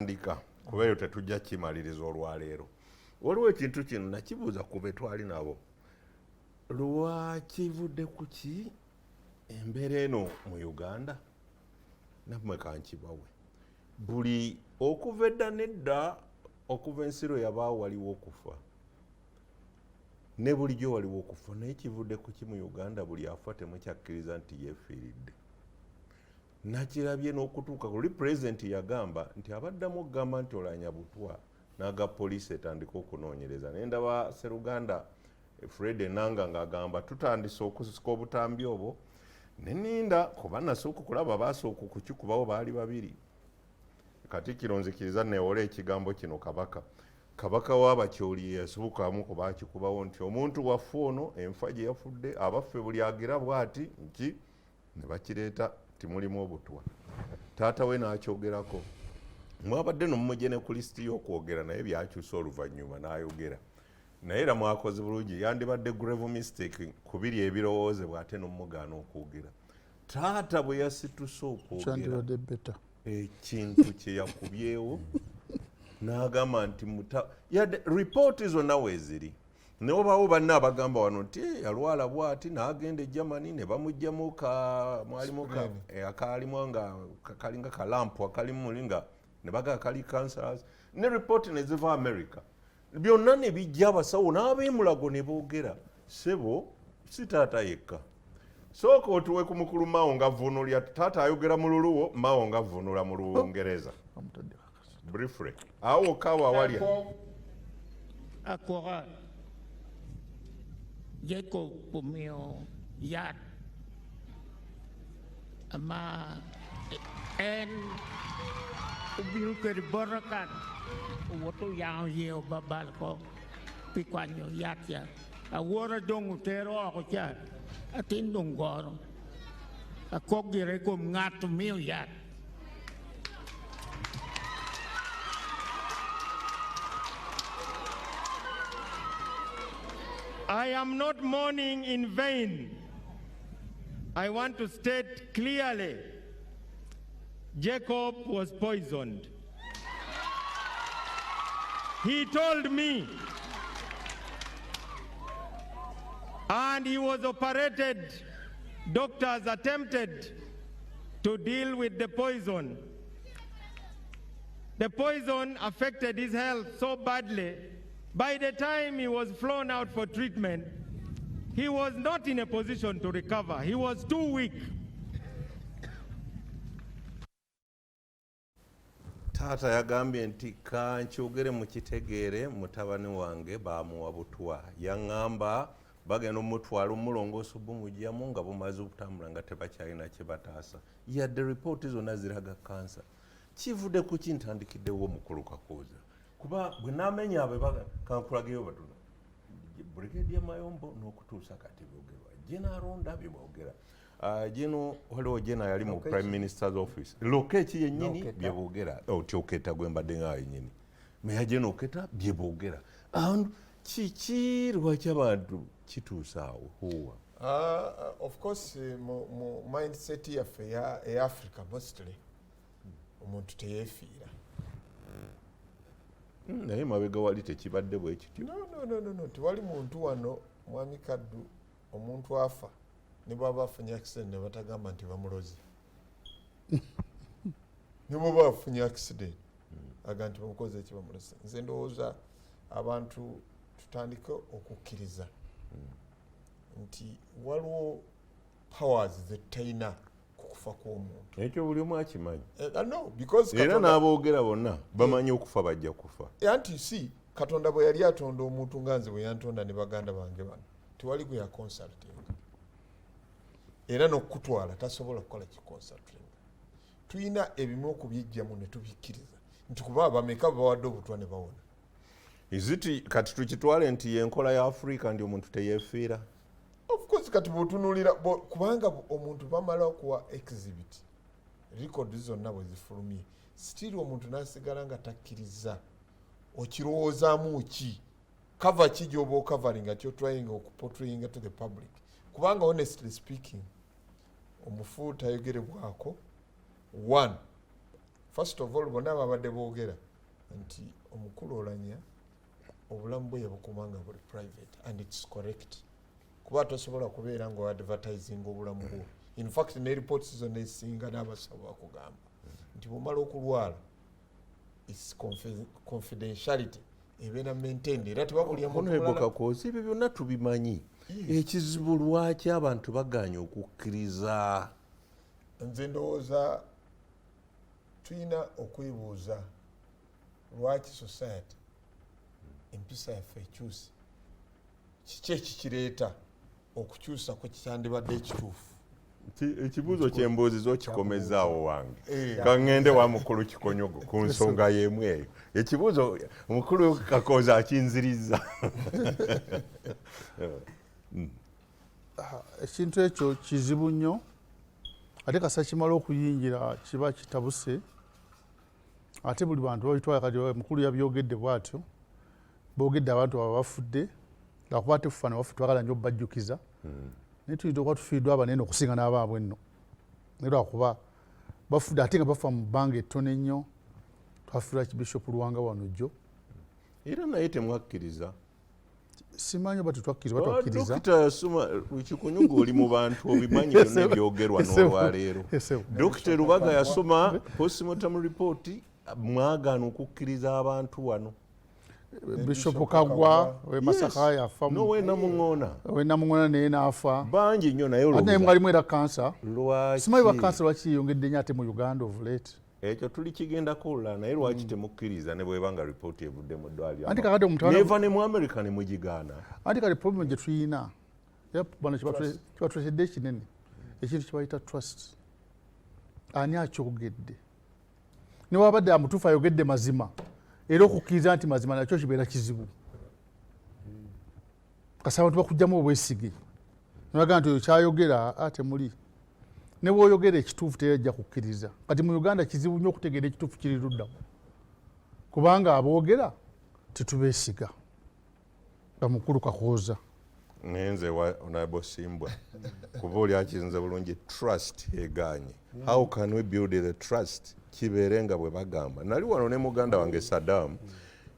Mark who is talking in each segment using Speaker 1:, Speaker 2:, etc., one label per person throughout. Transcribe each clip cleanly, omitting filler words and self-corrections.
Speaker 1: Ndika kuba eyo tetujja kimaliriza olwaleero. Waliwo ekintu kino nakibuuza ku be twali nabo, lwakivudde ku ki embeera eno mu Uganda? Nammwe kankibawe, buli okuva edda nedda, okuva ensi lwe yabaawo waliwo okufa, ne bulijjo waliwo okufa, naye kivudde ku ki mu Uganda buli afa temukyakkiriza nti yeefiiridde? Nakirabye n'okutuuka kuli pulezidenti yagamba nti abaddamu okugamba nti olanya butwa, n'aga poliisi etandika okunoonyereza. Naye ndaba Seruganda Fred Enanga ng'agamba tutandise okusika obutambi obwo, ne ninda kuba nasooka okulaba baasooka okukikubawo baali babiri. Katikkiro, nzikiriza neewole ekigambo kino, Kabaka w'Abakyoli yasibukamu ku baakikubawo nti omuntu waffe ono enfa gye yafudde abaffe buli agira bw'ati nki ne bakireeta nti mulimu obutwa. Taata we n'akyogerako, mwabadde nomumugye ne ku lisiti y'okwogera, naye byakyusa oluvannyuma n'ayogera. Naye era mwakoze bulungi, yandibadde grave mistake kubiri ebirowoozebwa ate n'omugaana okwogera. Taata bwe yasituse okwogera,
Speaker 2: kyandibadde better.
Speaker 1: Ekintu kye yakubyewo n'agamba nti yadde ripooti zonna weeziri, naye obaawo banne abagamba wano nti "Eh, yalwala bwati n'agenda e Germany ne bamugjamu ka mwalimu ka akaalimu nga kalinga kalampu akalimu muli nga ne bagaa kali cancers, ne ripooti ne ziva America, byonna ne bijja, abasawo n'ab'emulago ne boogera." Sebo, si taata yekka. Sooka otuwe ku mukulu Mao nga vvuunulya. Taata ayogera mu Luluwo, Mao nga vvuunula mu Lungereza.
Speaker 2: Amutadde kakasa.
Speaker 1: Briefly awo wokka awo awalya.
Speaker 3: Akora Jacob omiyo yath ma en obino kwede bota kan owoto yango yeo babal ko pi kwanyo yat ca awora dong otero oko ca atin dong goro akok gire i kom ngat omiyo yat.
Speaker 4: I am not mourning in vain. I want to state clearly, Jacob was poisoned. He told me, and he was operated. Doctors attempted to deal with the poison. The poison affected his health so badly, by the time he was flown out for treatment, he was not in a position to recover. He was too weak.
Speaker 1: Taata yagambye nti kankyogere mukitegeere, mutabani wange bamuwa butwa, yaŋŋamba bagenda omutwala omulongoosa bumugyamu nga bumaze okutambula nga tebakyalina kye bataasa, yadde ripooti zonna ziraga kansa. Kivudde ku ki? Ntandikiddewo omukulu Kakuuza, kuba bwe naamenya abo kankulageyo batono, Brigadier Mayombo n'okutuusa kati byogerwa, Jenaronda byeboogera. Gino waliwo jena yali mu Prime Minister's office, Lokeki yennyini byeboogera, oti Oketa gwe mbadde nga yennyini meya jena Oketa byeboogera. Kiki, lwaki abantu kituusa awo huwa?
Speaker 5: Of course mu mindset yaffe eya Africa mostly omuntu teyeefiira.
Speaker 1: Naye mabega wali tekibadde bwe kityo.
Speaker 5: No, tewali muntu wano, mwami Kaddu, omuntu afa ne bwaba afunye accident ne batagamba nti bamuloze. Ne bwaba afunye accident aga nti bamukoze eki, bamuloze. Nze ndowooza abantu tutandike okukkiriza nti waliwo powers zetutalina ku kufa kw'omuntu.
Speaker 1: Ekyo buli omu akimanyi.
Speaker 5: No, because
Speaker 1: era n'aboogera bonna bamanyi okufa bajja kufa.
Speaker 5: Anti si Katonda bwe yali atonda omuntu nga nze bwe yantonda ne baganda bange bano, tewali gwe yaconsultinga, era n'okukutwala tasobola kukola kiconsultinga. Tulina ebimu okubyejjamu ne tubikkiriza nti kuba bameka babawadde obutwa ne bawona.
Speaker 1: Iziti kati tukitwale nti yenkola ya Afrika ndi omuntu teyeefiira?
Speaker 5: Of course, kati bwotunuulira kubanga omuntu bamala okuwa exhibit, record zonna bwe zifulumye, still omuntu n'asigala nga takkiriza, okirowoozaamu ki? Cover ki gyoba ocoveringa kyotrying okuportrayinga to the public? Kubanga honestly speaking, omufu tayogerebwako. One, First of all, bonna babadde boogera nti omukulu Olanya obulamu bwe yabukuma nga buli private, and it's correct, kuba tosobola kubeera nga advertising obulamu bwo. In fact, ne reports zonna ezisinga n'abasawo bakugamba nti bwomala okulwala, its confidentiality ebeera maintained, era tebabulya muntu
Speaker 1: Honorable
Speaker 5: mulala.
Speaker 1: Kakooza, ebyo byonna tubimanyi. Ekizibu lwaki abantu baganya okukkiriza?
Speaker 5: Nze ndowooza tulina okwebuuza lwaki society empisa yaffe ekyuse. Kiki ekikireeta okukyusa ku kyandibadde ekituufu?
Speaker 1: Ekibuuzo kyembuuziza okikomezaawo wange.
Speaker 5: Eh.
Speaker 1: Kaŋŋende wa mukulu Kikonyogo ku nsonga y'emu eyo. Ekibuuzo mukulu Kakooza akinziriza.
Speaker 2: Ekintu ekyo kizibu nnyo, ate kasa kimala okuyingira kiba kitabuse, ate buli bantu babitwala. Kati mukulu yabyogedde bwatyo, boogedde abantu abo bafudde, lwakuba tefufa newafe twagala nnyo obbajjukiza, naye tuyinza okuba tufiiriddwa abanene okusinga n'abaabwe nno, naye lwakuba bafudde ate nga bafa mu bbanga ettono ennyo. Twafiirwa Bishop Luwanga wano jjo.
Speaker 1: Era naye temwakkiriza.
Speaker 2: Simanyi oba tetwakkiriza oba twakkiriza.
Speaker 1: Dokita yasoma Kikonyogo, oli mu bantu obimanyi byonna ebyogerwa n'olwaleero. Dokita Lubaga yasoma postmortem report, mwagaana okukkiriza abantu wano.
Speaker 2: Bishop Kagwa we Masaka yafa.
Speaker 1: Nowe Namuŋoona.
Speaker 2: We Namuŋoona naye n'afa.
Speaker 1: Bangi nnyo, naye
Speaker 2: Ate naye
Speaker 1: olowooza
Speaker 2: mwalimu era kansa.
Speaker 1: Lwaki?
Speaker 2: Simanyi ba kansa lwaki yeyongedde nnyo ate mu Uganda of late.
Speaker 1: Ekyo tuli kigendako olulala, naye lwaki temukkiriza ne bweba nga ripooti evudde mu ddwaliro
Speaker 2: Anti kakati omutawala-
Speaker 1: neva ne mu America ne mugigaana?
Speaker 2: Anti kati problem gye tuyina era bano kibatuletedde ekinene, ekintu kibayita trust. Ani akyogedde? Newabadde amutuufu ayogedde mazima, era okukkiriza nti mazima nakyo kibeera kizibu. Kasi abantu bakugjamu obwesige nebagaa nti oyo kyayogera a temuli, ne bwoyogera ekituufu teyajja kukkiriza. Kati mu Uganda kizibu nnyo okutegeera ekituufu kiri luddawo, kubanga aboogera tetubeesiga. Nga mukulu Kakooza.
Speaker 1: Ngenze wa Honorable Simbwa, kuba oli akinze bulungi. Trust eganye. How can we build the trust? Kibeere nga bwe bagamba. Nali wano ne muganda wange Saddam,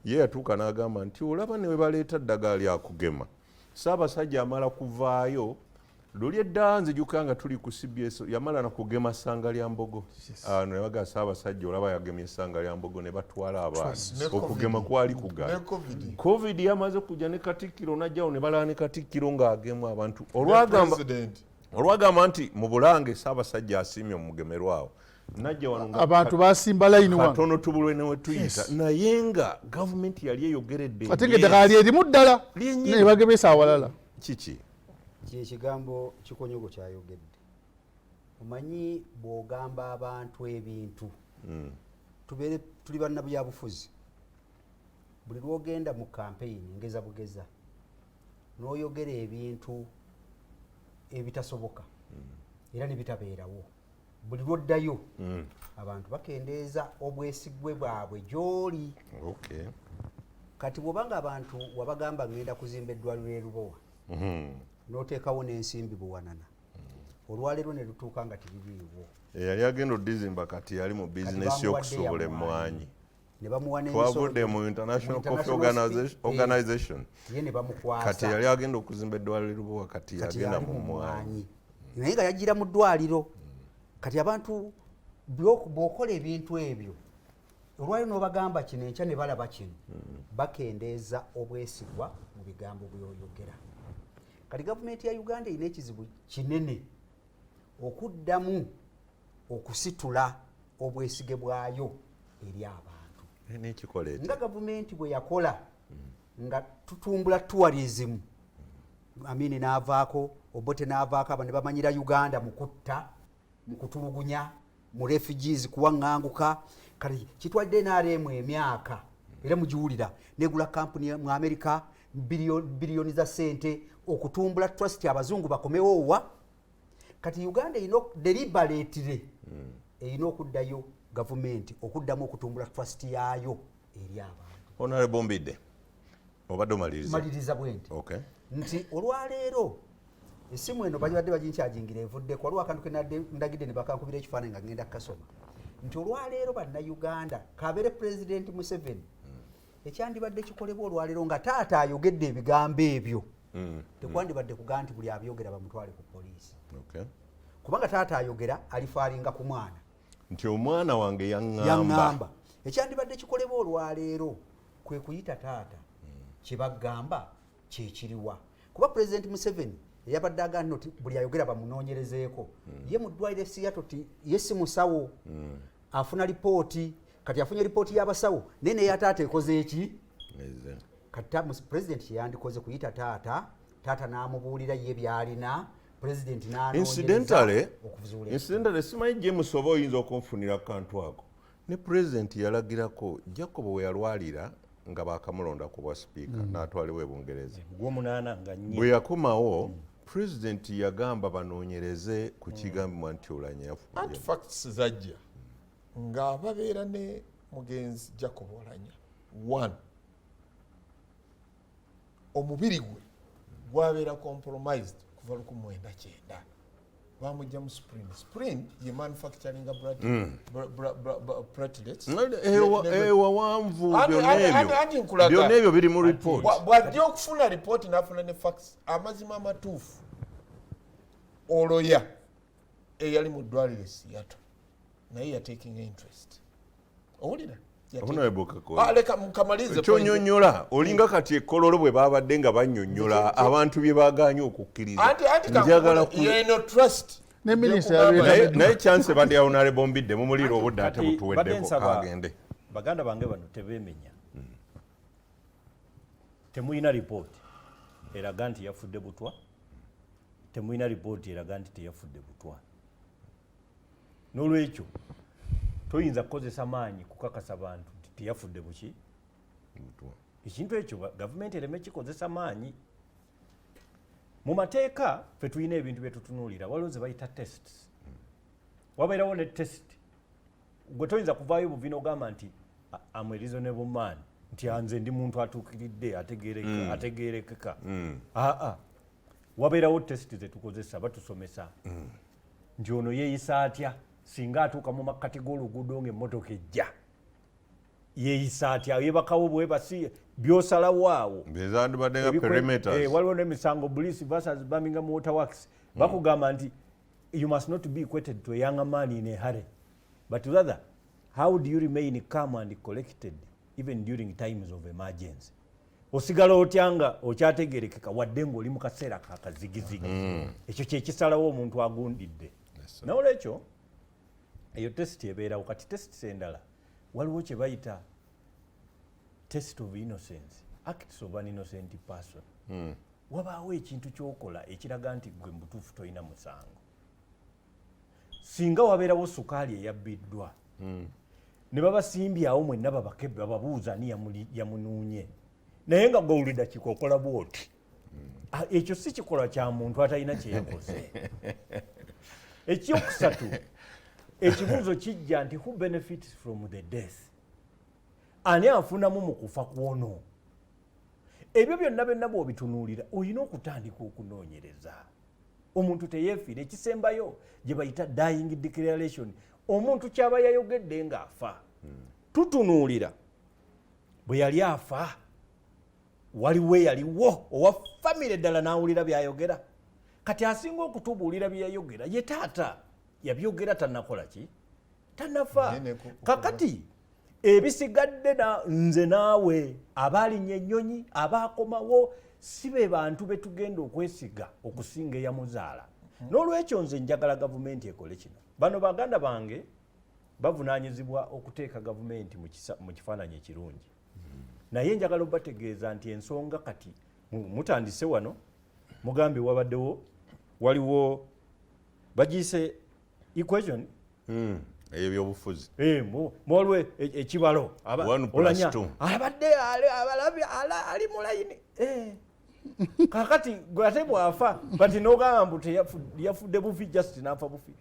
Speaker 1: ye yatuuka n'agamba nti olaba ne we baleeta ddagala lyakugema, Ssaabasajja amala kuvaayo. Luli edda nzijuka nga tuli ku CBS, yamala nakugema ssanga lya mbogo. Ah, ne baga Ssaabasajja olaba yagemye essanga lya mbogo, ne batwala abaana.
Speaker 5: Ne
Speaker 1: Okugema
Speaker 5: COVID.
Speaker 1: kwali kugaana.
Speaker 5: Ne COVID.
Speaker 1: COVID yamaze kujja ne Katikkiro najjawo ne balaba ne Katikkiro ng'agemwa abantu.
Speaker 5: Ne
Speaker 1: Olwagamba
Speaker 5: president.
Speaker 1: Olwagamba nti mu Bulange Ssaabasajja asiimye omugemerwawo, najja wano nga
Speaker 2: Abantu basimba layini wano.
Speaker 1: Katono tubulwe ne wetuyita, naye nga gavumenti yali eyogeredde.
Speaker 2: Ate nga eddagala lyerimu ddala.
Speaker 1: Lyennyini.
Speaker 2: Ne bagemesa awalala.
Speaker 1: Kiki?
Speaker 6: Kyekigambo Kikonyogo kyayogedde. Omanyi bw'ogamba abantu ebintu, tubeere tuli bannabyabufuzi, buli lwogenda mu kampeyini ngeza bugeza n'oyogera ebintu ebitasoboka era ne bitabeerawo, buli lwoddayo abantu bakendeeza obwesigwe bwabwe gy'oli. Kati bw'obanga abantu wabagamba ngenda kuzimba eddwaliro e Lubowa, n'oteekawo n'ensimbi buwanana, olwaleero ne lutuuka nga teririiwo.
Speaker 1: Eyali agenda odizimba kati yali mu bizinesi
Speaker 6: Bamuwadde
Speaker 1: y'okusuubula
Speaker 6: ya
Speaker 1: emmwanyi.
Speaker 6: Ne bamuwa n'emisolo.
Speaker 1: Twavudde mu International
Speaker 6: Mu
Speaker 1: Coffee
Speaker 6: International Speak-
Speaker 1: Organization.
Speaker 6: Ye ne bamukwasa.
Speaker 1: Kati yali agenda okuzimba eddwaliro e Lubowa, kati
Speaker 6: Kati
Speaker 1: yagenda
Speaker 6: yali
Speaker 1: mu
Speaker 6: mu
Speaker 1: mmwanyi.
Speaker 6: mmwanyi, naye nga yagira mu ddwaliro. Kati abantu bw'okola ebintu ebyo olwaliro n'obagamba kino, enkya ne balaba kino, bakendeeza obwesigwa mu bigambo byoyogera. Kati gavumenti ya Uganda erina ekizibu kinene okuddamu okusitula obwesige bwayo eri abantu.
Speaker 1: Nekikola etya?
Speaker 6: Nga gavumenti bwe yakola nga tutumbula tourism, Amini n'avaako, Obote n'avaako, abo ne bamanyira Uganda mu kutta, mu kutulugunya, mu refugees kuwaŋŋanguka. Kati kitwadde NRM emyaka, era mugiwulira negula kampuni mu America, biliyoni za sente okutumbula trust, abazungu bakomewo wa. Kati Uganda erina deliberately erina okuddayo, gavumenti okuddamu okutumbula trust yaayo eri abantu.
Speaker 1: Honorable Mbidde, obadde omaliriza?
Speaker 6: Maliriza bwenti nti olwaleero esimu eno babadde baginkyajingira evuddeko, waliwo akantu kenadde ndagidde ne bakankubira ekifaananyi nga ngenda kukasoma. Nti olwaleero Bannayuganda, kabeere Pulezidenti Museveni, ekyandibadde kikolebwa olwaleero nga taata ayogedde ebigambo ebyo, tekwandibadde kugaa nti buli abyogera bamutwale ku poliisi, kubanga taata ayogera alifaalinga ku mwana.
Speaker 1: Nti omwana wange yaŋŋamba.
Speaker 6: Yaŋŋamba. Ekyandibadde kikolebwa olwaleero kwe kuyita taata, kyebagamba kyekiriwa, kuba Pulezidenti Museveni eyabadde agamba nti buli ayogera bamunoonyerezeeko, ye mu ddwaliro e Seattle ti ye si musawo, afuna lipooti. Kati afunye lipooti y'abasawo, naye neya taata ekoze eki?
Speaker 1: Eze.
Speaker 6: Kati pulezidenti kyeyandikoze kuyita taata, taata n'amubuulira ye byalina, pulezidenti
Speaker 1: Incidentally,
Speaker 6: okuzuula.
Speaker 1: Incidentally, simanyi James oba oyinza okunfunira kantu ako, ne pulezidenti yalagirako Jacob we yalwalira nga bakamulonda ku bwa sipiika, n'atwalibwa e Bungereza.
Speaker 7: Gwomunaana nga nye.
Speaker 1: Bwe yakomawo, pulezidenti yagamba banoonyereze ku kigambibwa nti Olanya yafudde.
Speaker 5: Anti facts zajja nga babeera ne mugenzi Jacob Olanya, one, omubiri gwe gwabeera compromised kuva 1990. Bamugja mu Spring. Spring ye manufacturinga platelets.
Speaker 1: Ewawanvu.
Speaker 5: Anti-
Speaker 1: Byonna
Speaker 5: anti
Speaker 1: ebyo
Speaker 5: nkulaga.
Speaker 1: Byonna ebyo biri mu report.
Speaker 5: Bw'ajja okufuna ripooti n'afuna ne facts, amazima amatuufu, oloya eyali mu ddwaliro e Seattle naye yataking interest, owulira?
Speaker 1: Honorable Kakoye.
Speaker 5: Ah, leka mukamalize.
Speaker 1: Kyonyonyola olinga kati ekololo bwe babadde nga bannyonnyola abantu bye baganye okukkiriza.
Speaker 5: Anti
Speaker 1: Njagala
Speaker 5: yeno trust.
Speaker 2: Ne minisita
Speaker 5: Nja kugamba-
Speaker 1: Naye chance ebadde ya Honorable Mbidde, mumuliira obudde ate
Speaker 7: Kati badde
Speaker 1: butuweddeko.
Speaker 7: nsaba
Speaker 1: Kagende.
Speaker 7: Baganda bange bano tebeemenya. Temulina ripooti eraga nti yafudde butwa, temulina ripooti eraga nti teyafudde butwa. N'olwekyo toyinza kukozesa maanyi kukakasa bantu nti teyafudde buki. Ekintu ekyo gavumenti ereme kikozesa maanyi. Mu mateeka ffe tulina ebintu bye tutunuulira. Waliwo ze bayita tests, wabeerawo ne test. Gwe toyinza kuvaayo buvi n'ogamba nti "Am a reasonable man," nti nze ndi muntu atuukiridde, ategeereka, ategeerekeka. Aa, wabeerawo test zetukozesa, batusomesa nti ono yeeyisa atya singa atuuka mu makkati g'oluguudo ng'emmotoka ejja, yeeyisa atya, yebakawo bwebasi, byosalawo awo.
Speaker 1: Bezandibadde nga perimeters.
Speaker 7: Waliwo n'emisango, Bliss versus Birmingham Water Works, bakugamba nti you must not be equated to a young man in a hurry, but rather how do you remain calm and collected even during times of emergency. Osigala otya nga okyategerekeka wadde ng'oli mu kaseera kakazigizigi. Ekyo kyekisalawo omuntu agundidde. Nolwekyo eyo test ebeerawo. Kati tests endala, waliwo kye bayita test of innocence, acts of an innocent person. Wabaawo ekintu kyokola ekiraga nti gwe mubutuufu tolina musango. Singa wabeerawo sukaali eyabbiddwa, ne babasimbyawo mwenna babakebbe, bababuuza ani yamunuunye, naye nga gwe buli dakiika okola bwoti. Ah, ekyo si kikolwa kya muntu atalina kyeyakoze. Ekyokusatu, ekibuuzo kijja nti who benefits from the death? Ani afunamu mu kufa kwono? Ebyo byonna byonna bw'obitunuulira, olina okutandika okunoonyereza. Omuntu teyeefiira. Ekisembayo gye bayita dying declaration, omuntu kyaba yayogedde ng'afa. Tutunuulira bwe yali afa, waliwo eyaliwo owa famire ddala n'awulira byayogera. Kati asinga okutubuulira bye yayogera ye taata. Yabyogera tannakola ki? Tannafa.
Speaker 5: Naye
Speaker 7: Kakati ebisigadde nze naawe abaalinnya ennyonyi, abaakomawo, si be bantu be tugenda okwesiga okusinga eyamuzaala. N'olwekyo nze njagala gavumenti ekole kino. Bano baganda bange bavunaanyizibwa okuteeka gavumenti mu kifaananyi ekirungi, naye njagala obategeeza nti ensonga kati mutandise wano, mugambye wabaddewo, waliwo bagiyise equation.
Speaker 1: Ebyobufuzi.
Speaker 7: Waliwo ekibalo.
Speaker 1: One plus
Speaker 7: Olanya
Speaker 1: two.
Speaker 7: abadde ali mu layini. Kakati gwe ate bwafa bati nogamba mbu yafudde bufi, just nafa bufi.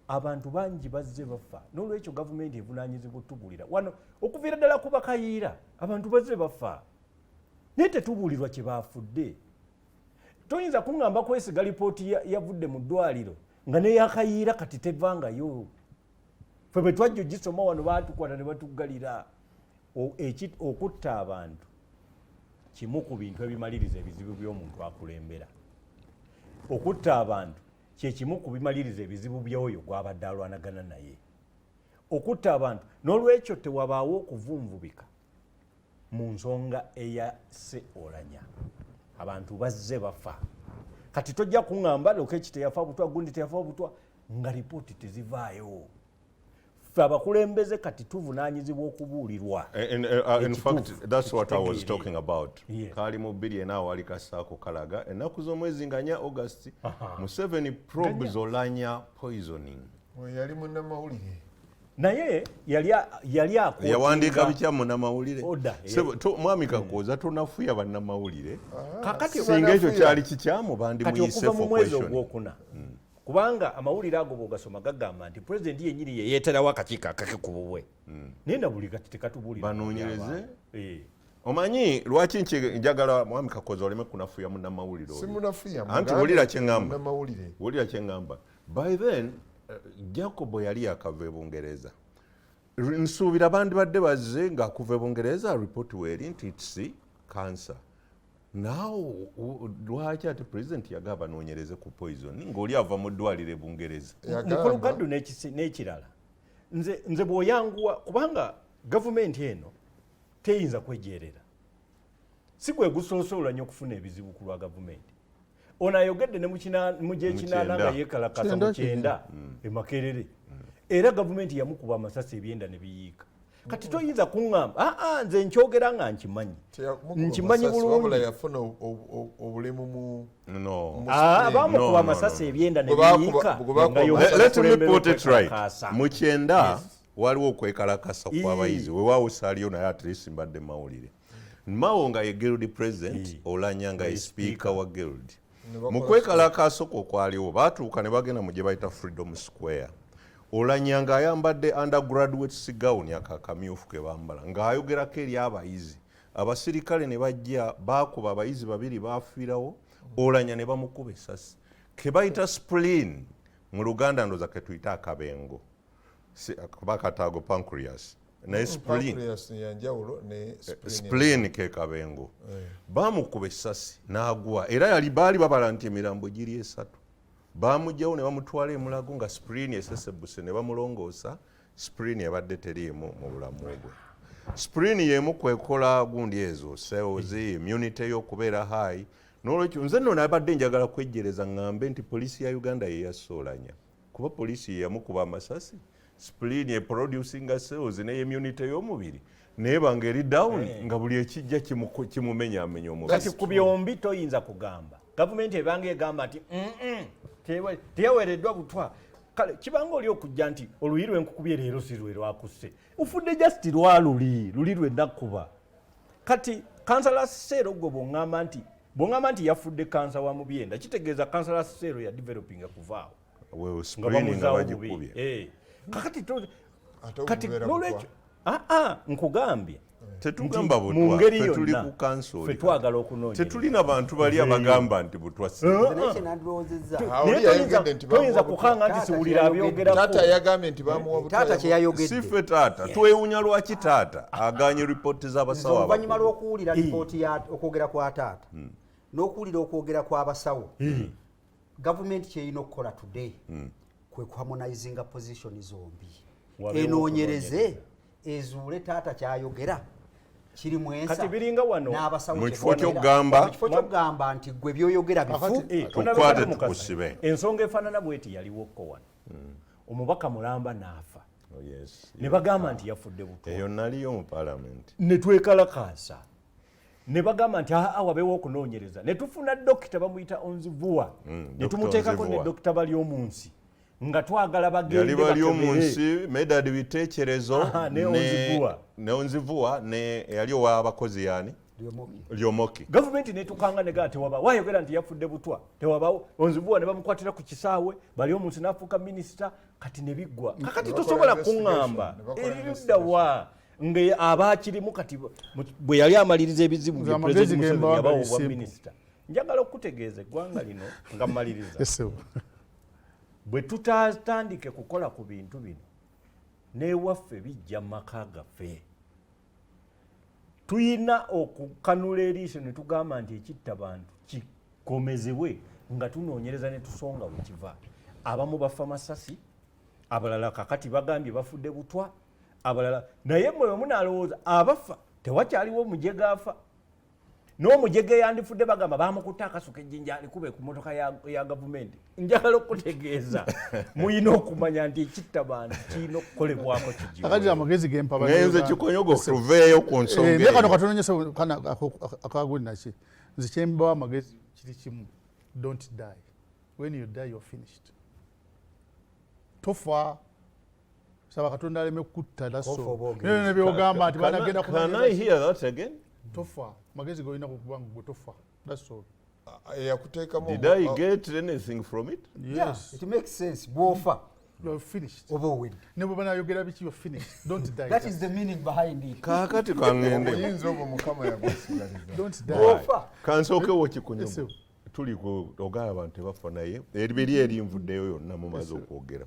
Speaker 7: Abantu bangi bazze bafa. N'olwekyo gavumenti evunanyizibwa otubulira wano okuviira ddala ku bakayiira. Abantu bazze bafa naye tetubuulirwa kye bafudde. Toyinza kuŋŋamba kwesiga lipooti yavudde mu ddwaliro nga neyakayiira kati tevangayo. Ffe bwe twajja ogisoma wano baatukwata ne batuggalira. Okutta abantu kimu ku bintu ebimaliriza ebizibu by'omuntu akulembera. Okutta abantu kye kimu ku bimaliriza ebizibu by'oyo gw'abadde alwanagana naye. Okutta abantu, n'olwekyo tewabaawo okuvunvubika mu nsonga eya Olanya. Abantu bazze bafa. Kati tojja kuŋŋamba Lokech teyafa butwa, gundi teyafa butwa, nga ripooti tezivaayo. Ffe abakulembeze kati tuvunaanyizibwa okubuulirwa.
Speaker 1: In fact, that's what I was talking about.
Speaker 7: Yeah.
Speaker 1: Kali mu 24 awali kasaako kalaga ennaku z'omwezi nga 4 August, Museveni probes Olanya poisoning.
Speaker 5: Oyo yali munnamawulire.
Speaker 7: Naye yali
Speaker 1: Yawandiika bitya munnamawulire?
Speaker 7: Order.
Speaker 1: Mwami Kakooza, tonafuya bannamawulire.
Speaker 7: Kakati
Speaker 1: Singa ekyo kyali kikyamu,
Speaker 7: Kati
Speaker 1: bandimuyise
Speaker 7: okuva mu
Speaker 1: for
Speaker 7: mwezi
Speaker 1: questioning.
Speaker 7: ogwokuna, kubanga amawulire ago bw'ogasoma gagamba nti pulezidenti yennyini ye yeeterawo akakiiko akake ku bubwe, naye na buli kati tekatubuulira.
Speaker 1: Banoonyereze.
Speaker 7: Eh.
Speaker 1: Omanyi lwaki njagala mwami Kakooza oleme kunafuya munnamawulire oyo?
Speaker 5: Simunafuya.
Speaker 1: Anti
Speaker 5: Mugambe
Speaker 1: wulira kye ŋŋamba.
Speaker 5: Munnamawulire.
Speaker 1: Wulira kye ŋŋamba. By then Jacobo yali yakava e Bungereza. Nsuubira bandibadde bazze ng'akuva e Bungereza, report weeri nti it's cancer. Now lwaki ate president yagamba banoonyereze ku poison ng'oli ava mu ddwaliro e Bungereza?
Speaker 7: Mukulu Kaddu, n'ekirala, nze bw'oyanguwa, kubanga gavumenti eno teyinza kwejeerera, si gwe gusoosoolanya okufuna ebizibu ku lwa gavumenti. Ono ayogedde ne mu gyekinaana nga
Speaker 1: Mu kyenda.
Speaker 7: yeekalakasa
Speaker 2: Kyenda.
Speaker 7: mu 90 e Makerere, era gavumenti yamukuba amasasi ebyenda ne biyiika. Kati toyinza kuŋŋamba aa, nze nkyogera nga nkimanyi.
Speaker 5: Teyamukuba
Speaker 7: Nkimanyi
Speaker 5: masasi,
Speaker 7: bulungi.
Speaker 5: wabula yafuna obulemu mu
Speaker 1: No.
Speaker 7: Ah,
Speaker 5: mu
Speaker 7: bamukuba
Speaker 1: No, no,
Speaker 7: amasasi
Speaker 1: no.
Speaker 7: ebyenda ne
Speaker 5: Bwe
Speaker 7: biyiika
Speaker 5: bakuba
Speaker 7: nga y'omu
Speaker 1: Let me
Speaker 7: bakulembera
Speaker 1: put it right.
Speaker 7: okwekalakaasa.
Speaker 1: Mu 90 waliwo okwekalakasa kw'abayizi. Weewaawo saaliyo, naye at least mbadde mawulire. Mao nga ye guild president, Olanya nga ye speaker wa guild.
Speaker 5: Ne bakola
Speaker 1: Mu kwekalakaasa okwo okwaliwo, baatuuka ne bagenda mu gye bayita Freedom Square. Olanya ng'ayambadde undergraduate gown, ako akamyufu ke bambala, ng'ayogerako eri abayizi. Abasirikale ne bajja baakuba abayizi babiri, baafiirawo. Olanya ne bamukuba essasi ke bayita spleen mu Luganda, ndooza ke tuyita akabengo. Kuba akataago pancreas, naye spleen.
Speaker 5: Pancreas yanjawulo ne spleen.
Speaker 1: Spleen ke kabengo. Bamukuba essasi n'agwa, era yali baali babala nti emirambo giri esatu. Bamugjawo ne bamutwala emulago nga spleen esesebuse, ne bamulongoosa. Spleen ebadde teriimu mu bulamu bwe. Spleen yemu kwekola gundi ezo cells, immunity y'okubeera high. N'olwekyo nze nno nabadde njagala kwejjereza ŋŋambe nti poliisi ya Uganda ye yasse Olanya, kuba poliisi ye yamukuba amasasi. Spleen eproducinga cells ne immunity y'omubiri naye nga eri down, nga buli ekijja kimumenyaamenya omubiri.
Speaker 7: Kati ku byombi toyinza kugamba gavumenti ebanga egamba nti teyaweereddwa butwa. Kale kibanga oli okujja nti oluyi lwenkukubye leero si lwe lwakusse, ofudde just lwaluli luli lwe nakkuba. Kati cancerous cell, gwe bw'oŋŋamba nti yafudde kansa wa mu byenda, kitegeeza cancerous cell ya developinga kuvaawo
Speaker 1: Wewe
Speaker 7: nga
Speaker 1: spleen nga
Speaker 7: bamuzaawo bubi.
Speaker 1: bagikubye.
Speaker 7: Eh. Kakati
Speaker 5: Ate
Speaker 7: kati
Speaker 5: obubeera
Speaker 7: nolwekyo
Speaker 5: butwa.
Speaker 7: aa, nkugambye
Speaker 1: Tetugamba
Speaker 7: nti mu
Speaker 1: butwa.
Speaker 7: ngeri
Speaker 1: Ffe tuli
Speaker 7: yonna
Speaker 1: ku kanso.
Speaker 7: ffe twagala okunoonyereza.
Speaker 1: Tetulina bantu bali abagamba nti butwa si.
Speaker 6: Nze naye kyenandirowoozezza
Speaker 5: Ah, oli
Speaker 7: Naye
Speaker 5: yayogedde nti bamuwa
Speaker 7: toyinza
Speaker 5: butwa.
Speaker 7: kukanga nti
Speaker 6: Taata
Speaker 7: siwulira
Speaker 6: kyeyayogedde.
Speaker 7: abyogerako.
Speaker 5: Taata yagambye nti bamuwa butwa.
Speaker 6: Taata kyeyayogedde.
Speaker 1: Si ffe taata twewunya lwaki taata aganye ripooti
Speaker 6: Nze
Speaker 1: z'abasawo
Speaker 6: oluvannyuma
Speaker 1: abakulu.
Speaker 6: lw'okuwulira lipooti ya okwogera kwa taata n'okuwulira okwogera kw'abasawo, gavumenti kyerina okukola today kwe kuharmonizinga position zombi.
Speaker 7: Wabeewo
Speaker 6: Enoonyereze, ezuule taata kyayogera kiri mwensa
Speaker 7: Kati biringa wano.
Speaker 6: n'abasawo
Speaker 1: Mu
Speaker 6: kye
Speaker 1: kifo
Speaker 6: boogera.
Speaker 1: ky'okugamba-
Speaker 6: Mu kifo ky'okugamba nti gwe byoyogera bifu.
Speaker 7: Eh,
Speaker 1: Tukwate
Speaker 7: onabekati Mukasa,
Speaker 1: tukusibe.
Speaker 7: Ensonga efaanana bweti yaliwoko wano, omubaka mulamba n'afa
Speaker 1: Oh, yes.
Speaker 7: ne bagamba nti yafudde butwa.
Speaker 1: Eyo naliyo mu parliament.
Speaker 7: Ne twekalakaasa ne bagamba nti aa, wabeewo okunoonyereza, ne tufuna dokita bamuyita Onzivua, ne
Speaker 1: Dr.
Speaker 7: tumuteekako ne
Speaker 1: Onzivua.
Speaker 7: dokita Baryomunsi, nga twagala bagende
Speaker 1: Yali bali
Speaker 7: bakebere.
Speaker 1: omunsi Medard Bitekerezo.
Speaker 7: Aha, ne Onzivua.
Speaker 1: Ne Onzivua, ne yali ow'abakozi yani Lyomoki.
Speaker 7: Gavumenti netukanga negaa tewaba wayogera nti yafudde butwa, tewabawo. Onzivua ne bamukwatira ku kisaawe, Baryomunsi n'afuuka minisita. Kati ne biggwa. Kakati
Speaker 5: Ne bakola
Speaker 7: tosobola
Speaker 5: investigation,
Speaker 7: kuŋŋamba
Speaker 5: ne bakola
Speaker 7: eriruddawa nga abakirimu. Kati bwe yali amaliriza ebizibu
Speaker 2: Nze
Speaker 7: bye,
Speaker 2: amagezi
Speaker 7: President
Speaker 2: ge
Speaker 7: Museveni
Speaker 2: mbawa
Speaker 7: yabawa
Speaker 2: gali
Speaker 7: obwa
Speaker 2: simple.
Speaker 7: minisita. Njagala okutegeeza eggwanga lino nga mmaliriza,
Speaker 2: Yes, sir.
Speaker 7: bwe tutatandike kukola ku bintu bino. N'ewaffe bijja mu maka gaffe. Tuyina okukanula eriiso ne tugamba nti ekitta bantu kikomezebwe nga tunoonyereza ne tusonga we kiva. Abamu bafa masasi, abalala kakati bagambye bafudde butwa, abalala naye mmwe bwe munaalowooza abafa tewakyaliwo omujega afa n'omujega eyandifudde bagamba bamukutte akasuka ejjinja alikube ku motoka ya gavumenti. Njagala okutegeeza muyina okumanya nti ekitta bantu kirina okukolebwako.
Speaker 2: Akati amagezi gempa
Speaker 1: ngenze kikonyogo, tuveeyo ku nsonga
Speaker 2: naye kano katono nnyo sebo, kana akaguli naki. Nze kyembawa amagezi kiri kimu: don't die. When you die, you're finished. Tofa, saba Katonda aleme kutta.
Speaker 6: Kofa oba ogenze.
Speaker 2: Nebyogamba nti banagenda.
Speaker 1: Can I hear that again?
Speaker 2: Tofa, magezi golina kukuba nga gwe tofa, that's all.
Speaker 5: Eyakuteekamu.
Speaker 1: Did I get anything from it?
Speaker 2: Yes.
Speaker 6: It makes sense. Bw'ofa
Speaker 2: you're finished.
Speaker 6: Oba owedde.
Speaker 2: Ne bwe banayogera biki, you're finished. Don't die.
Speaker 6: That is the meaning behind it.
Speaker 1: Kaakati kaŋŋende.
Speaker 5: Obuyinza obwo Mukama yabwesigaliza.
Speaker 2: Don't die.
Speaker 6: Bw'ofa.
Speaker 1: Kansookewo kikunyogo.
Speaker 2: Yes, sir.
Speaker 1: Tuli ku ogaba abantu tebafa, naye eriberi erinvuddeyo yonna mumaze okwogera.